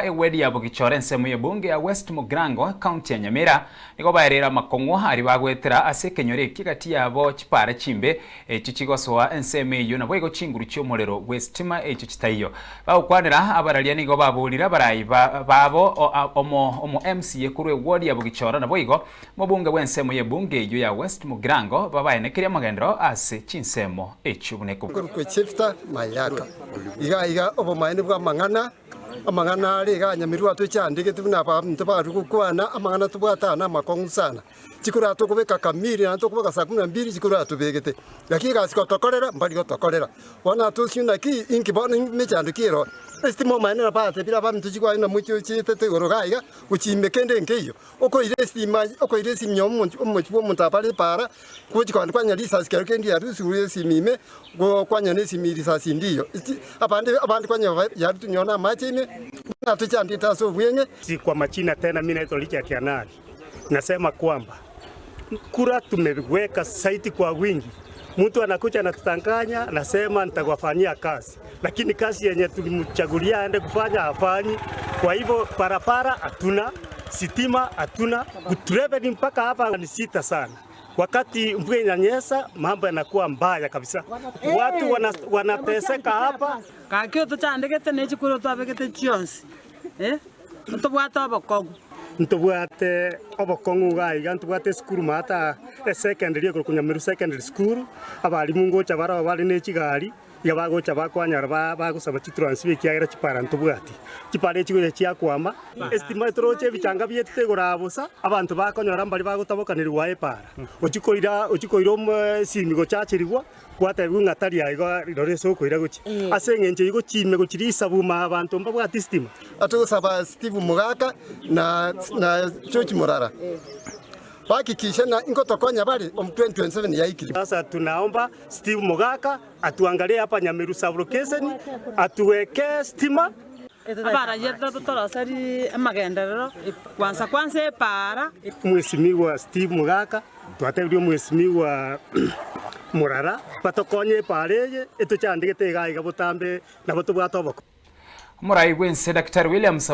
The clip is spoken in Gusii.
ewedi ya Bogichora ensemo y'ebunge ya West Mugirango, ekaunti ya Nyamira, nigo baereire amakong'u aria bagoetera ase ekenyoro eki gati yabo chipara chimbe echio chigosoa ensemo eyio naboigo chinguru chi'omorero bw'esitima echio chitaiyo. Bagokwanera abararia nigo baborire abarai babo omo omo MCA korwa ewodi ya Bogichora naboigo Mobunge bw'ensemo y'ebunge eyio ya West Mugirango babaenekerie amagenderero ase chinsemo echio buna ekobua. Nkorokwa Jefta Mayaka. Iga iga obomaene bw'amang'ana, amang'ana are iga anyamerwe atochandegete buna abanto barure gokwana, amang'ana tobwate aa namakong'u sana. Chikura tokobeka kamiri naende tokobeka saa kumi na mbili chikura atobegete. Lakini egasi gotokorera mbari gotokorera. Bono atosio naki inki bono emechando ki ero? Esitima omaene nabo batebire abaminto chigwaye na mochie ochietete igoro iga iga, gochia ime kende nkeiyo. Okoira esima, okoira esimi ya omonto omochie bw'omonto abare epaara, gochia kogenda kwanyora risasi kero kende riarusigwe esimi ime, go kwanyora na esimi risasi ndiyo. Eki abande abande kwanyora ba yarutu nonye na amache ime, buna tochandete ase obweng'e. Si kwa majina tena mi naitwa Richard Anali nasema kwamba kura tumeweka zaidi kwa wingi mtu anakuja anatudanganya anasema nitakuwafanyia kazi lakini kazi yenye tulimchagulia aende kufanya hafanyi kwa hivyo barabara hatuna sitima hatuna kutravel mpaka hapa ni sita sana wakati mvua inanyesha mambo yanakuwa mbaya kabisa watu wana, wanateseka hapa Gaki otochandegete ne chikura otwabegete chionsi, eh, ntobwate obokong'u. Ntobwate obokong'u iga iga, ntobwate esukuru maate esecondary ekorokwa Nyamiru Secondary School, abalimu ngocha baroo bare ne chigari, iga bagocha bakwanyora ba bagosaba chitransfer ekiagera chipara ntobwati. Chipara echi gocha chiakwama, estima toroche ebichanga biaito tegoraa bosa, abanto bakonyora mbari bagotabokanerigwa epara, ochia koira ochia koira omo esimi gochacherigwa. Gwatebigwe ng'a tari aiga rirorio ase okoira gochia, ase engencho eyio gochia ime gochia risabu ime abanto mbabwati sitima. Atogosaba Steve Mogaka na na George Morara bahakikishe na ingotokonya bare omu 2027 yaikire. Sasa tunaomba Steve Mogaka atuangalie hapa Nyamiru sub location atuwekee stima. Abarayia totoroserie amagenderero kwansa kwansa epaara. Mheshimiwa Steve Mogaka Twatebirie omwesimigwa Murara batokonye epaara eye etochandegete iga iga botambe nabo tobwate oboko. Omorai bw'ense Daktari William Samoei.